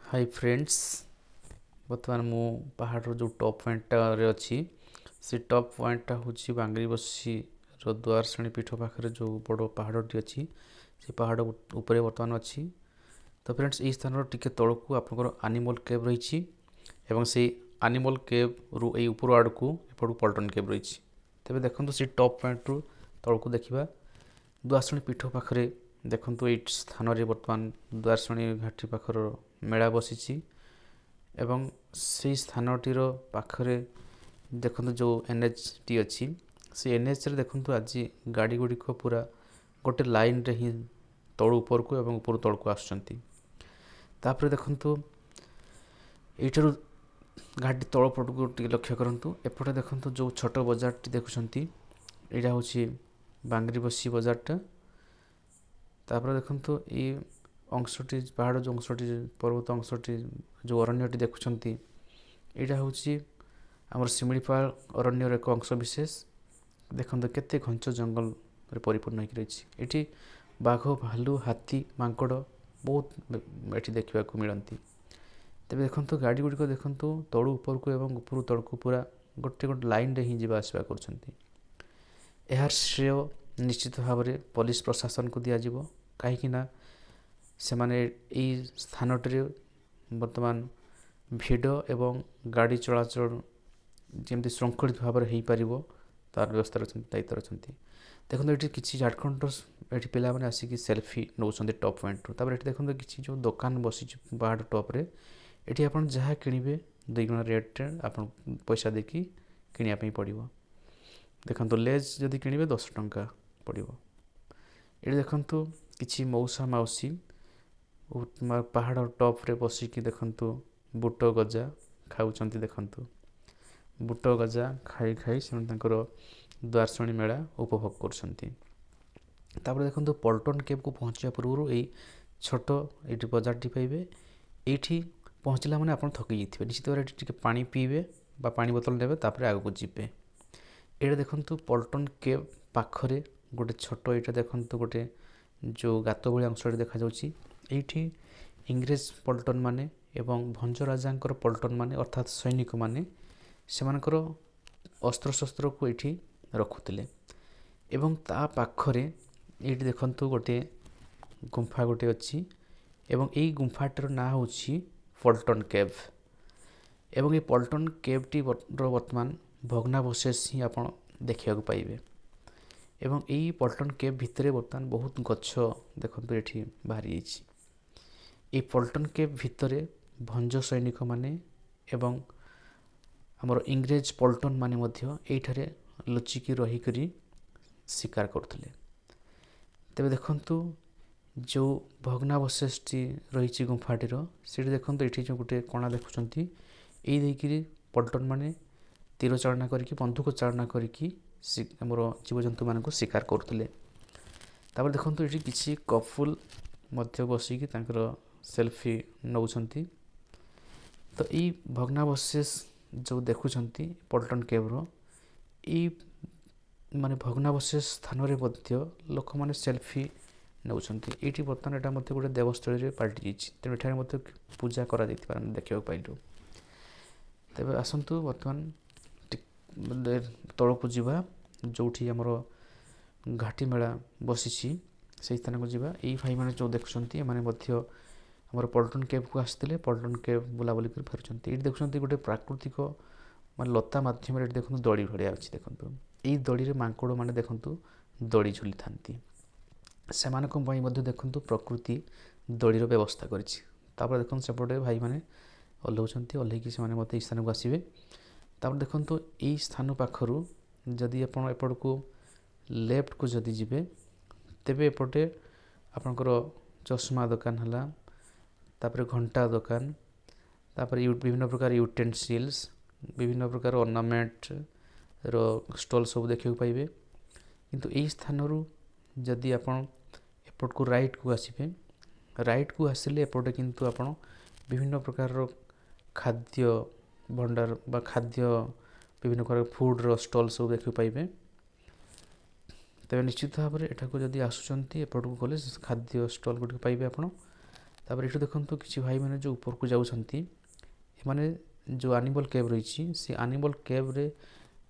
High friends, ବର୍ତ୍ତମାନ ମୁଁ ପାହାଡ଼ର ଯେଉଁ ଟପ୍ ପଏଣ୍ଟଟାରେ ଅଛି, ସେ ଟପ୍ ପଏଣ୍ଟଟା ହେଉଛି ବାଙ୍ଗିରିପୋଷିର ଦୁଆରସେଣୀ ପୀଠ ପାଖରେ ଯେଉଁ ବଡ଼ ପାହାଡ଼ଟି ଅଛି, ସେ ପାହାଡ଼ ଉପରେ ବର୍ତ୍ତମାନ ଅଛି। ତ ଫ୍ରେଣ୍ଡସ୍, ଏଇ ସ୍ଥାନର ଟିକେ ତଳକୁ ଆପଣଙ୍କର ଆନିମଲ୍ କେଭ୍ ରହିଛି ଏବଂ ସେଇ ଆନିମଲ୍ କେଭ୍ରୁ ଏଇ ଉପର ଆଡ଼କୁ ଏପଟକୁ ପଲ୍ଟନ କେଭ୍ ରହିଛି। ତେବେ ଦେଖନ୍ତୁ, ସେଇ ଟପ୍ ପଏଣ୍ଟରୁ ତଳକୁ ଦେଖିବା। ଦୁଆରସେଣୀ ପୀଠ ପାଖରେ ଦେଖନ୍ତୁ, ଏଇ ସ୍ଥାନରେ ବର୍ତ୍ତମାନ ଦୁଆରସେଣୀ ଘାଟି ପାଖର ମେଳା ବସିଛି ଏବଂ ସେଇ ସ୍ଥାନଟିର ପାଖରେ ଦେଖନ୍ତୁ, ଯେଉଁ ଏନ୍ଏଚ୍ଟି ଅଛି, ସେ ଏନ୍ଏଚ୍ରେ ଦେଖନ୍ତୁ, ଆଜି ଗାଡ଼ି ଗୁଡ଼ିକ ପୁରା ଗୋଟେ ଲାଇନ୍ରେ ହିଁ ତଳୁ ଉପରକୁ ଏବଂ ଉପରୁ ତଳକୁ ଆସୁଛନ୍ତି। ତାପରେ ଦେଖନ୍ତୁ, ଏଇଠାରୁ ଘାଟି ତଳ ପଟକୁ ଟିକେ ଲକ୍ଷ୍ୟ କରନ୍ତୁ। ଏପଟେ ଦେଖନ୍ତୁ, ଯେଉଁ ଛୋଟ ବଜାରଟି ଦେଖୁଛନ୍ତି, ଏଇଟା ହେଉଛି ବାଙ୍ଗିରିପୋଷି ବଜାରଟା। ତାପରେ ଦେଖନ୍ତୁ, ଏଇ ଅଂଶଟି, ପାହାଡ଼ ଯେଉଁ ଅଂଶଟି, ପର୍ବତ ଅଂଶଟି, ଯେଉଁ ଅରଣ୍ୟଟି ଦେଖୁଛନ୍ତି, ଏଇଟା ହେଉଛି ଆମର ଶିମିଳିପାଳ ଅରଣ୍ୟର ଏକ ଅଂଶ ବିଶେଷ। ଦେଖନ୍ତୁ, କେତେ ଘଞ୍ଚ ଜଙ୍ଗଲରେ ପରିପୂର୍ଣ୍ଣ ହେଇକି ରହିଛି। ଏଠି ବାଘ, ଭାଲୁ, ହାତୀ, ମାଙ୍କଡ଼ ବହୁତ ଏଠି ଦେଖିବାକୁ ମିଳନ୍ତି। ତେବେ ଦେଖନ୍ତୁ, ଗାଡ଼ି ଗୁଡ଼ିକ ଦେଖନ୍ତୁ, ତଳୁ ଉପରକୁ ଏବଂ ଉପରୁ ତଳକୁ ପୁରା ଗୋଟେ ଗୋଟେ ଲାଇନ୍ରେ ହିଁ ଯିବା ଆସିବା କରୁଛନ୍ତି। ଏହାର ଶ୍ରେୟ ନିଶ୍ଚିତ ଭାବରେ ପୋଲିସ ପ୍ରଶାସନକୁ ଦିଆଯିବ, କାହିଁକି ନା ସେମାନେ ଏଇ ସ୍ଥାନଟିରେ ବର୍ତ୍ତମାନ ଭିଡ଼ ଏବଂ ଗାଡ଼ି ଚଳାଚଳ ଯେମିତି ଶୃଙ୍ଖଳିତ ଭାବରେ ହେଇପାରିବ, ତାର ବ୍ୟବସ୍ଥାରେ ଅଛନ୍ତି, ଦାୟିତ୍ୱରେ ଅଛନ୍ତି। ଦେଖନ୍ତୁ, ଏଠି କିଛି ଝାଡ଼ଖଣ୍ଡର ଏଠି ପିଲାମାନେ ଆସିକି ସେଲଫି ନେଉଛନ୍ତି ଟପ୍ ପଏଣ୍ଟରୁ। ତାପରେ ଏଠି ଦେଖନ୍ତୁ, କିଛି ଯେଉଁ ଦୋକାନ ବସିଛି ପାହାଡ଼ ଟପ୍ରେ, ଏଠି ଆପଣ ଯାହା କିଣିବେ, ଦୁଇଗୁଣା ରେଟ୍ରେ ଆପଣ ପଇସା ଦେଇକି କିଣିବା ପାଇଁ ପଡ଼ିବ। ଦେଖନ୍ତୁ, ଲେଜ୍ ଯଦି କିଣିବେ, 10 ଟଙ୍କା ପଡ଼ିବ। ଏଠି ଦେଖନ୍ତୁ, କିଛି ମଉସା ମାଉସୀ ପାହାଡ଼ ଟପ୍ରେ ବସିକି ଦେଖନ୍ତୁ, ବୁଟ ଗଜା ଖାଉଛନ୍ତି। ଦେଖନ୍ତୁ, ବୁଟ ଗଜା ଖାଇ ଖାଇ ସେମାନେ ତାଙ୍କର ଦୁଆରସେଣୀ ମେଳା ଉପଭୋଗ କରୁଛନ୍ତି। ତାପରେ ଦେଖନ୍ତୁ, ପଲ୍ଟନ କେଭ୍କୁ ପହଞ୍ଚିବା ପୂର୍ବରୁ ଏଇ ଛୋଟ ଏଇଠି ବଜାରଟି ପାଇବେ। ଏଇଠି ପହଞ୍ଚିଲା ମାନେ ଆପଣ ଥକି ଯାଇଥିବେ। ନିଶ୍ଚିତ ଭାବରେ ଏଠି ଟିକେ ପାଣି ପିଇବେ ବା ପାଣି ବୋତଲ ନେବେ, ତାପରେ ଆଗକୁ ଯିବେ। ଏଇଟା ଦେଖନ୍ତୁ, ପଲ୍ଟନ କେଭ୍ ପାଖରେ ଗୋଟେ ଛୋଟ, ଏଇଟା ଦେଖନ୍ତୁ, ଗୋଟେ ଯେଉଁ ଗାତ ଭଳି ଅଂଶଟି ଦେଖାଯାଉଛି, ଏଇଠି ଇଂରେଜ ପଲ୍ଟନ ମାନେ ଏବଂ ଭଞ୍ଜ ରାଜାଙ୍କର ପଲ୍ଟନ ମାନେ, ଅର୍ଥାତ୍ ସୈନିକମାନେ ସେମାନଙ୍କର ଅସ୍ତ୍ରଶସ୍ତ୍ରକୁ ଏଇଠି ରଖୁଥିଲେ। ଏବଂ ତା ପାଖରେ ଏଇଠି ଦେଖନ୍ତୁ, ଗୋଟିଏ ଗୁମ୍ଫା ଗୋଟେ ଅଛି ଏବଂ ଏଇ ଗୁମ୍ଫାଟିର ନାଁ ହେଉଛି ପଲ୍ଟନ କେଭ୍। ଏବଂ ଏଇ ପଲ୍ଟନ କେଭ୍ଟି ବର୍ତ୍ତମାନ ଭଗ୍ନାବଶେଷ ହିଁ ଆପଣ ଦେଖିବାକୁ ପାଇବେ। ଏବଂ ଏଇ ପଲ୍ଟନ କେଭ୍ ଭିତରେ ବର୍ତ୍ତମାନ ବହୁତ ଗଛ ଦେଖନ୍ତୁ, ଏଠି ବାହାରି ଯାଇଛି। ଏଇ ପଲ୍ଟନ କେଭ୍ ଭିତରେ ଭଞ୍ଜ ସୈନିକମାନେ ଏବଂ ଆମର ଇଂରେଜ ପଲ୍ଟନ ମାନେ ମଧ୍ୟ ଏଇଠାରେ ଲୁଚିକି ରହିକରି ଶିକାର କରୁଥିଲେ। ତେବେ ଦେଖନ୍ତୁ, ଯେଉଁ ଭଗ୍ନାବଶେଷଟି ରହିଛି ଗୁମ୍ଫାଟିର, ସେଇଠି ଦେଖନ୍ତୁ, ଏଇଠି ଯେଉଁ ଗୋଟେ କଣା ଦେଖୁଛନ୍ତି, ଏଇ ଦେଇକିରି ପଲ୍ଟନ ମାନେ ତୀର ଚାଳନା କରିକି, ବନ୍ଧୁକ ଚାଳନା କରିକି ଆମର ଜୀବଜନ୍ତୁମାନଙ୍କୁ ଶିକାର କରୁଥିଲେ। ତାପରେ ଦେଖନ୍ତୁ, ଏଠି କିଛି କପୁଲ ମଧ୍ୟ ବସିକି ତାଙ୍କର ସେଲଫି ନେଉଛନ୍ତି। ତ ଏଇ ଭଗ୍ନାବଶେଷ ଯେଉଁ ଦେଖୁଛନ୍ତି ପଲ୍ଟନ କେଭ୍ର, ଏଇ ମାନେ ଭଗ୍ନାବଶେଷ ସ୍ଥାନରେ ମଧ୍ୟ ଲୋକମାନେ ସେଲଫି ନେଉଛନ୍ତି। ଏଇଠି ବର୍ତ୍ତମାନ ଏଇଟା ମଧ୍ୟ ଗୋଟେ ଦେବସ୍ଥଳୀରେ ପାଲଟି ଯାଇଛି। ତେଣୁ ଏଠାରେ ମଧ୍ୟ ପୂଜା କରାଯାଇଥିବାର ଆମେ ଦେଖିବାକୁ ପାଇଲୁ। ତେବେ ଆସନ୍ତୁ, ବର୍ତ୍ତମାନ ତଳକୁ ଯିବା। ଯେଉଁଠି ଆମର ଘାଟି ମେଳା ବସିଛି, ସେଇ ସ୍ଥାନକୁ ଯିବା। ଏଇ ଭାଇମାନେ ଯେଉଁ ଦେଖୁଛନ୍ତି, ଏମାନେ ମଧ୍ୟ ଆମର ପଲ୍ଟନ କେଭ୍କୁ ଆସିଥିଲେ। ପଲ୍ଟନ କେଭ୍ ବୁଲାବୁଲି କରି ଫେରୁଛନ୍ତି। ଏଇଠି ଦେଖୁଛନ୍ତି, ଗୋଟେ ପ୍ରାକୃତିକ ମାନେ ଲତା ମାଧ୍ୟମରେ ଏଠି ଦେଖନ୍ତୁ, ଦୋଳି ଭଳିଆ ଅଛି। ଦେଖନ୍ତୁ, ଏଇ ଦୋଳିରେ ମାଙ୍କଡ଼ ମାନେ ଦେଖନ୍ତୁ, ଦୋଳି ଝୁଲିଥାନ୍ତି। ସେମାନଙ୍କ ପାଇଁ ମଧ୍ୟ ଦେଖନ୍ତୁ, ପ୍ରକୃତି ଦୋଳିର ବ୍ୟବସ୍ଥା କରିଛି। ତାପରେ ଦେଖନ୍ତୁ, ସେପଟେ ଭାଇମାନେ ଓହ୍ଲାଉଛନ୍ତି। ଓହ୍ଲେଇକି ସେମାନେ ମଧ୍ୟ ଏଇ ସ୍ଥାନକୁ ଆସିବେ। ତାପରେ ଦେଖନ୍ତୁ, ଏଇ ସ୍ଥାନ ପାଖରୁ ଯଦି ଆପଣ ଏପଟକୁ ଲେଫ୍ଟକୁ ଯଦି ଯିବେ, ତେବେ ଏପଟେ ଆପଣଙ୍କର ଚଷମା ଦୋକାନ ହେଲା, ତାପରେ ଘଣ୍ଟା ଦୋକାନ, ତାପରେ ବିଭିନ୍ନ ପ୍ରକାର ୟୁଟେନସିଲ୍ସ, ବିଭିନ୍ନ ପ୍ରକାର ଅର୍ଣ୍ଣାମେଣ୍ଟର ଷ୍ଟଲ୍ ସବୁ ଦେଖିବାକୁ ପାଇବେ। କିନ୍ତୁ ଏଇ ସ୍ଥାନରୁ ଯଦି ଆପଣ ଏପଟକୁ ରାଇଟ୍କୁ ଆସିବେ, ରାଇଟ୍କୁ ଆସିଲେ ଏପଟେ କିନ୍ତୁ ଆପଣ ବିଭିନ୍ନ ପ୍ରକାରର ଖାଦ୍ୟ ଭଣ୍ଡାର ବା ଖାଦ୍ୟ, ବିଭିନ୍ନ ପ୍ରକାର ଫୁଡ଼ର ଷ୍ଟଲ୍ ସବୁ ଦେଖିବାକୁ ପାଇବେ। ତେବେ ନିଶ୍ଚିତ ଭାବରେ ଏଠାକୁ ଯଦି ଆସୁଛନ୍ତି, ଏପଟକୁ ଗଲେ ଖାଦ୍ୟ ଷ୍ଟଲ୍ ଗୁଡ଼ିକ ପାଇବେ ଆପଣ। ତାପରେ ଏଠୁ ଦେଖନ୍ତୁ କିଛି ଭାଇମାନେ ଯେଉଁ ଉପରକୁ ଯାଉଛନ୍ତି, ଏମାନେ ଯେଉଁ ଆନିମଲ୍ କେଭ୍ ରହିଛି, ସେ ଆନିମଲ୍ କେଭ୍ରେ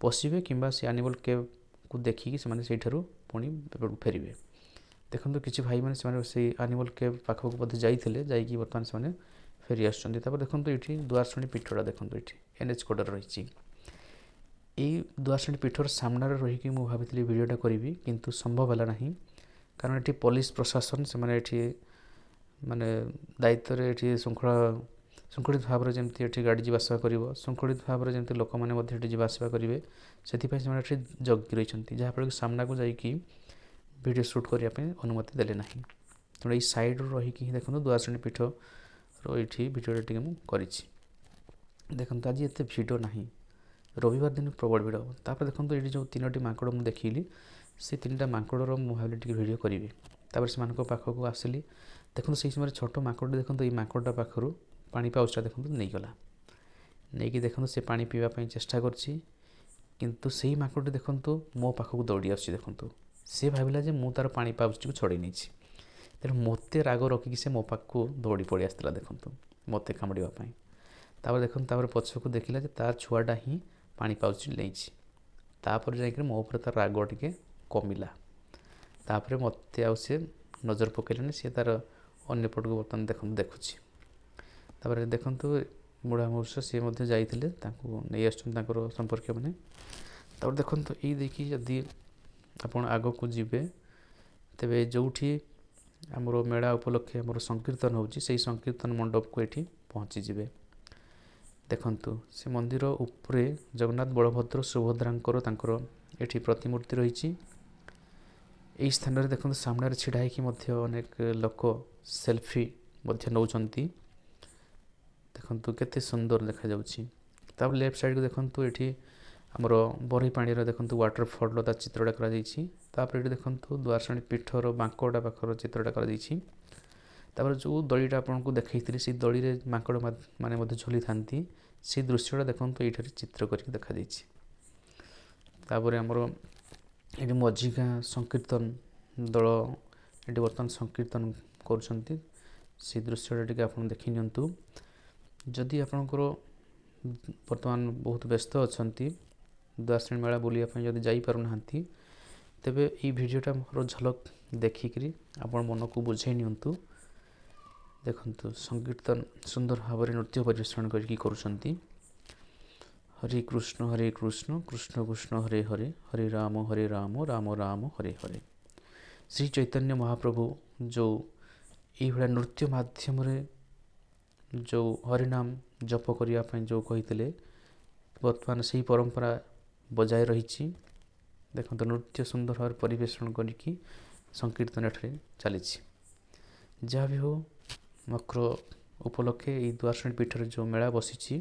ପଶିବେ କିମ୍ବା ସେ ଆନିମଲ୍ କେଭ୍କୁ ଦେଖିକି ସେମାନେ ସେଇଠାରୁ ପୁଣି ଏପଟକୁ ଫେରିବେ। ଦେଖନ୍ତୁ, କିଛି ଭାଇମାନେ ସେମାନେ ସେଇ ଆନିମଲ୍ କେଭ୍ ପାଖକୁ ମଧ୍ୟ ଯାଇଥିଲେ, ଯାଇକି ବର୍ତ୍ତମାନ ସେମାନେ ଫେରି ଆସୁଛନ୍ତି। ତାପରେ ଦେଖନ୍ତୁ, ଏଇଠି ଦୁଆରଶୁଣୀ ପୀଠଟା ଦେଖନ୍ତୁ, ଏଇଠି ଏନ୍ଏଚ୍ କଡ଼ରେ ରହିଛି। ଏଇ ଦୁଆରଶୁଣୀ ପୀଠର ସାମ୍ନାରେ ରହିକି ମୁଁ ଭାବିଥିଲି ଭିଡ଼ିଓଟା କରିବି, କିନ୍ତୁ ସମ୍ଭବ ହେଲା ନାହିଁ, କାରଣ ଏଠି ପୋଲିସ ପ୍ରଶାସନ ସେମାନେ ଏଠି ମାନେ ଦାୟିତ୍ୱରେ ଏଠି ଶୃଙ୍ଖଳିତ ଭାବରେ ଯେମିତି ଏଠି ଗାଡ଼ି ଯିବା ଆସିବା କରିବ, ଶୃଙ୍ଖଳିତ ଭାବରେ ଯେମିତି ଲୋକମାନେ ମଧ୍ୟ ଏଠି ଯିବା ଆସିବା କରିବେ, ସେଥିପାଇଁ ସେମାନେ ଏଠି ଜଗି ରହିଛନ୍ତି, ଯାହାଫଳରେ କି ସାମ୍ନାକୁ ଯାଇକି ଭିଡ଼ିଓ ସୁଟ୍ କରିବା ପାଇଁ ଅନୁମତି ଦେଲେ ନାହିଁ। ତେଣୁ ଏଇ ସାଇଡ଼ରୁ ରହିକି ହିଁ ଦେଖନ୍ତୁ, ଦୁଆରଶୁଣୀ ପୀଠର ଏଇଠି ଭିଡ଼ିଓଟା ଟିକେ ମୁଁ କରିଛି। ଦେଖନ୍ତୁ, ଆଜି ଏତେ ଭିଡ଼ ନାହିଁ, ରବିବାର ଦିନ ପ୍ରବଳ ଭିଡ଼ ହେବ। ତାପରେ ଦେଖନ୍ତୁ, ଏଇଠି ଯେଉଁ ତିନୋଟି ମାଙ୍କଡ଼ ମୁଁ ଦେଖିଲି, ସେ ତିନିଟା ମାଙ୍କଡ଼ର ମୁଁ ଭାବିଲି ଟିକେ ଭିଡ଼ିଓ କରିବି। ତାପରେ ସେମାନଙ୍କ ପାଖକୁ ଆସିଲି। ଦେଖନ୍ତୁ, ସେଇ ସମୟରେ ଛୋଟ ମାଙ୍କଡ଼ଟି ଦେଖନ୍ତୁ, ଏଇ ମାଙ୍କଡ଼ଟା ପାଖରୁ ପାଣି ପାଉଚଟା ଦେଖନ୍ତୁ ନେଇଗଲା। ନେଇକି ଦେଖନ୍ତୁ, ସେ ପାଣି ପିଇବା ପାଇଁ ଚେଷ୍ଟା କରିଛି, କିନ୍ତୁ ସେଇ ମାଙ୍କଡ଼ଟି ଦେଖନ୍ତୁ ମୋ ପାଖକୁ ଦୌଡ଼ି ଆସୁଛି। ଦେଖନ୍ତୁ, ସେ ଭାବିଲା ଯେ ମୁଁ ତା'ର ପାଣି ପାଉଚଟିକୁ ଛଡ଼େଇ ନେଇଛି, ତେଣୁ ମୋତେ ରାଗ ରଖିକି ସେ ମୋ ପାଖକୁ ଦୌଡ଼ି ପଳେଇ ଆସିଥିଲା, ଦେଖନ୍ତୁ, ମୋତେ କାମୁଡ଼ିବା ପାଇଁ। ତାପରେ ଦେଖନ୍ତୁ, ତାପରେ ପଛକୁ ଦେଖିଲା ଯେ ତା ଛୁଆଟା ହିଁ ପାଣି ପାଉଚ ନେଇଛି। ତାପରେ ଯାଇକରି ମୋ ଉପରେ ତାର ରାଗ ଟିକେ କମିଲା। ତାପରେ ମୋତେ ଆଉ ସେ ନଜର ପକାଇଲାନି, ସିଏ ତା'ର ଅନ୍ୟ ପଟକୁ ବର୍ତ୍ତମାନ ଦେଖନ୍ତୁ ଦେଖୁଛି। ତାପରେ ଦେଖନ୍ତୁ, ବୁଢ଼ା ମଉସା ସିଏ ମଧ୍ୟ ଯାଇଥିଲେ, ତାଙ୍କୁ ନେଇ ଆସୁଛନ୍ତି ତାଙ୍କର ସମ୍ପର୍କୀୟମାନେ। ତାପରେ ଦେଖନ୍ତୁ, ଏଇ ଦେଇକି ଯଦି ଆପଣ ଆଗକୁ ଯିବେ, ତେବେ ଯେଉଁଠି ଆମର ମେଳା ଉପଲକ୍ଷେ ଆମର ସଂକୀର୍ତ୍ତନ ହେଉଛି, ସେଇ ସଂକୀର୍ତ୍ତନ ମଣ୍ଡପକୁ ଏଠି ପହଞ୍ଚିଯିବେ। ଦେଖନ୍ତୁ, ସେ ମନ୍ଦିର ଉପରେ ଜଗନ୍ନାଥ, ବଳଭଦ୍ର, ସୁଭଦ୍ରାଙ୍କର ତାଙ୍କର ଏଠି ପ୍ରତିମୂର୍ତ୍ତି ରହିଛି। ଏଇ ସ୍ଥାନରେ ଦେଖନ୍ତୁ, ସାମ୍ନାରେ ଛିଡ଼ା ହେଇକି ମଧ୍ୟ ଅନେକ ଲୋକ ସେଲଫି ମଧ୍ୟ ନେଉଛନ୍ତି। ଦେଖନ୍ତୁ, କେତେ ସୁନ୍ଦର ଦେଖାଯାଉଛି। ତାପରେ ଲେଫ୍ଟ ସାଇଡ଼କୁ ଦେଖନ୍ତୁ, ଏଠି ଆମର ବରେହି ପାଣିର ଦେଖନ୍ତୁ ୱାଟରଫଲ୍ର ତା ଚିତ୍ରଟା କରାଯାଇଛି। ତାପରେ ଏଠି ଦେଖନ୍ତୁ, ଦୁଆରଶୁଣୀ ପୀଠର ବାଙ୍କଟା ପାଖର ଚିତ୍ରଟା କରାଯାଇଛି। ତାପରେ ଯେଉଁ ଦୋଳିଟା ଆପଣଙ୍କୁ ଦେଖେଇଥିଲି, ସେଇ ଦୋଳିରେ ମାଙ୍କଡ଼ ମାନେ ମଧ୍ୟ ଝୁଲିଥାନ୍ତି, ସେଇ ଦୃଶ୍ୟଟା ଦେଖନ୍ତୁ ଏଇଠାରେ ଚିତ୍ର କରିକି ଦେଖାଯାଇଛି। ତାପରେ ଆମର ଏଠି ମଝିଗାଁ ସଂକୀର୍ତ୍ତନ ଦଳ ଏଠି ବର୍ତ୍ତମାନ ସଂକୀର୍ତ୍ତନ କରୁଛନ୍ତି, ସେଇ ଦୃଶ୍ୟଟା ଟିକେ ଆପଣ ଦେଖି ନିଅନ୍ତୁ। ଯଦି ଆପଣଙ୍କର ବର୍ତ୍ତମାନ ବହୁତ ବ୍ୟସ୍ତ ଅଛନ୍ତି, ଦୁଆରଶୁଣୀ ମେଳା ବୁଲିବା ପାଇଁ ଯଦି ଯାଇପାରୁନାହାନ୍ତି, ତେବେ ଏଇ ଭିଡ଼ିଓଟା ମୋର ଝଲକ ଦେଖିକରି ଆପଣ ମନକୁ ବୁଝେଇ ନିଅନ୍ତୁ। ଦେଖନ୍ତୁ, ସଂକୀର୍ତ୍ତନ ସୁନ୍ଦର ଭାବରେ ନୃତ୍ୟ ପରିବେଷଣ କରିକି କରୁଛନ୍ତି। ହରେ କୃଷ୍ଣ ହରେ କୃଷ୍ଣ କୃଷ୍ଣ କୃଷ୍ଣ ହରେ ହରେ, ହରେ ରାମ ହରେ ରାମ ରାମ ରାମ ହରେ ହରେ। ଶ୍ରୀ ଚୈତନ୍ୟ ମହାପ୍ରଭୁ ଯେଉଁ ଏଇଭଳିଆ ନୃତ୍ୟ ମାଧ୍ୟମରେ ଯେଉଁ ହରିନାମ ଜପ କରିବା ପାଇଁ ଯେଉଁ କହିଥିଲେ, ବର୍ତ୍ତମାନ ସେଇ ପରମ୍ପରା ବଜାୟ ରହିଛି। ଦେଖନ୍ତୁ, ନୃତ୍ୟ ସୁନ୍ଦର ଭାବରେ ପରିବେଷଣ କରିକି ସଂକୀର୍ତ୍ତନ ଏଠାରେ ଚାଲିଛି। ଯାହା ବି ହେଉ, ମକର ଉପଲକ୍ଷେ ଏଇ ଦୁଆରଶୁଣୀ ପୀଠରେ ଯେଉଁ ମେଳା ବସିଛି,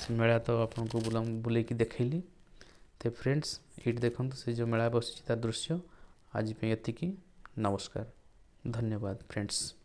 ସେ ମେଳା ତ ଆପଣଙ୍କୁ ବୁଲେଇକି ଦେଖେଇଲି। ତ ଫ୍ରେଣ୍ଡସ୍, ଏଇଠି ଦେଖନ୍ତୁ ସେ ଯେଉଁ ମେଳା ବସିଛି ତା ଦୃଶ୍ୟ। ଆଜି ପାଇଁ ଏତିକି। ନମସ୍କାର, ଧନ୍ୟବାଦ ଫ୍ରେଣ୍ଡସ୍।